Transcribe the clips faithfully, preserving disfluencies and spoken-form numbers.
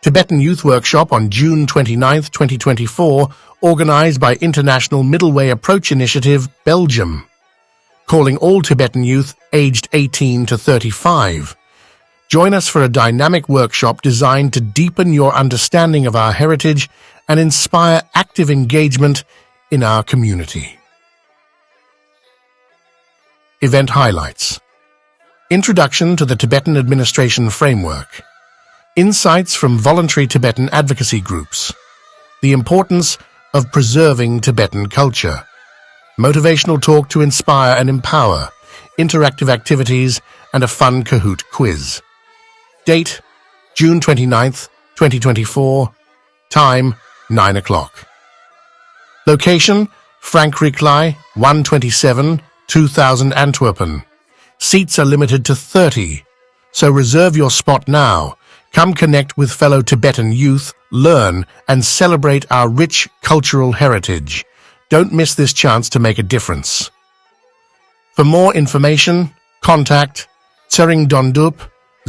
Tibetan Youth Workshop on June twenty-ninth, twenty twenty-four, organized by International Middle Way Approach Initiative, Belgium. Calling all Tibetan youth aged eighteen to thirty-five. Join us for a dynamic workshop designed to deepen your understanding of our heritage and inspire active engagement in our community. Event highlights. Introduction to the Tibetan Administration Framework. Insights from voluntary Tibetan advocacy groups. The importance of preserving Tibetan culture. Motivational talk to inspire and empower. Interactive activities and a fun Kahoot quiz. Date, June twenty-ninth, twenty twenty-four. Time, nine o'clock. Location, Frank Ricklai, one twenty-seven, two thousand Antwerpen. Seats are limited to thirty, so reserve your spot now. Come connect with fellow Tibetan youth, learn, and celebrate our rich cultural heritage. Don't miss this chance to make a difference. For more information, contact Tsering Dondup,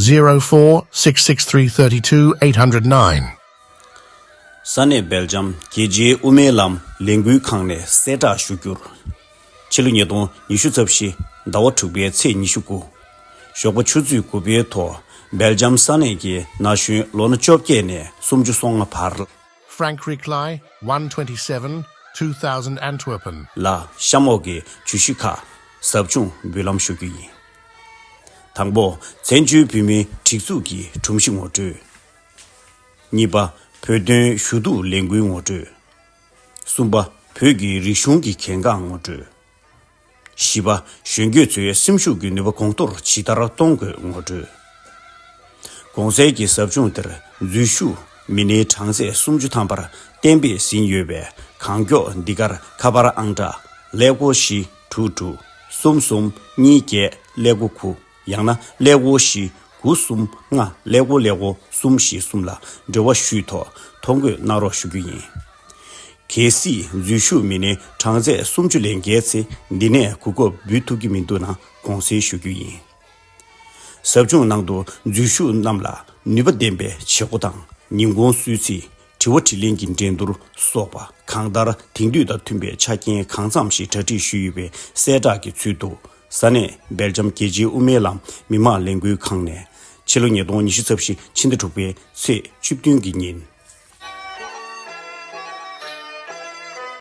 zero four six six three thirty two eight hundred nine. ས་གནས་སྦེལ་ཇམ་རྒྱལ་སྤྱིའི་དབུ་མའི་ལམ་ལས་འགུལ་ཁང་ནས་གསལ་བསྒྲགས་ཞུ་རྒྱུར། ཕྱི་ལོ་ཉིས་སྟོང་ཉི་ཤུ་རྩ་བཞི་ཟླ་བ་དྲུག་པའི་ཚེས་ཉི་ཤུ་དགུ། ཞོགས་པ་ཆུ་ཚོད་དགུ་པའི་ཐོག་སྦེལ་ཇམ་ས་གནས་ཀྱི་ན་གཞོན་ལོ་ན་བཅོ་བརྒྱད་ནས་སུམ་ཅུ་སོ་ལྔ་བར། Frank Ricklai, one twenty-seven, two thousand Antwerpen. ལ་གཤམ་འོག་གི་བརྗོད་གཞི་ཁག་ཟབ་སྦྱོང་འབུལ་ལམ་ཞུ་རྒྱུ་ཡིན། དང་པོ། བཙན་བྱོལ་བོད་མིའི་སྒྲིག་འཛུགས་ཀྱི་སྒྲོམ་གཞི་ངོ་སྤྲོད། གཉིས་པ། བོད་དོན་ཞུ་གཏུག་ལས་འགུལ་ངོ་སྤྲོད། གསུམ་པ། བོད་ཀྱི་རིག་གཞུང་གི་གལ་འགངས་ངོ་སྤྲོད། བཞི་པ། གཞོན་སྐྱེས་ཚོའི་སེམས་ཤུགས་ཀྱི་ནུས་པ་གོང་མཐོར་ཇི་ལྟར་གཏོང་དགོས་ངོ་སྤྲོད། གོང་གསལ་གྱི་ཟབ་སྦྱོང་འདིར་འཛུལ་ཞུགས་མི་སྣའི་གྲངས་ཚད་སུམ་ཅུ་ཐམ་པར་གཏན་འབེབས་ཟིན་ཡོད་པས། གང་མགྱོགས་འདི་གར་ཁ་པར་ཨང་གྲངས་ཀླད་ཀོར་བཞི་དྲུག་དྲུག་གསུམ་གསུམ་གཉིས་བརྒྱད་ཀླད་ཀོར་དགུ། ཡང་ན་ཀླད་ཀོར་བཞི་དགུ་གསུམ་ལྔ་ཀླད་ཀོར་ཀླད་ཀོར་གསུམ་བཞི་གསུམ་ལ་འབྲེལ་བ་ཞུས་ཐོག་ཐོ་འགོད་གནང་རོགས་ཞུ་རྒྱུ་ཡིན། གལ་སྲིད་འཛུལ་ཞུགས་མི་སྣའི་གྲངས་ཚད་སུམ་ཅུ་ལས་བརྒལ་ཚེ། འདི་ནས་གོ་སྐབས་འབུལ་ཐུབ་ཀྱི་མི་འདུག་ན་དགོངས་སེལ་ཞུ་རྒྱུ་ཡིན། ཟབ་སྦྱོང་ནང་དུ་འཛུལ་ཞུགས་རྣམས་ལ་ནུས་པ་ལྡན་པའི་བྱེད་སྒོ་དང་ཉིན་གུང་གསོལ་ཚིགས། དྲི་བ་དྲིས་ལན་གྱི་འགྲན་བསྡུར་སོགས་པ་གང་ལྟར་དེང་དུས་དང་མཐུན་པའི་ཆ་རྐྱེན་གང་འཚམ་ཞིག་གྲ་སྒྲིག་ཞུས་ཡོད་པའི་གསལ་བསྒྲགས་ཀྱི་ཚུལ་དུ། ས་གནས་སྦེལ་ཇམ་རྒྱལ་སྤྱིའི་དབུ་མའི་ལམ་མི་མང་ལས་འགུལ་ཁང་ནས། ཕྱི་ལོ་ཉིས་སྟོང་ཉི་ཤུ་རྩ་བཞི་ཕྱི་ཟླ་དྲུག་པའི་ཚེས་བཅུ་བདུན་གྱི་ཉིན།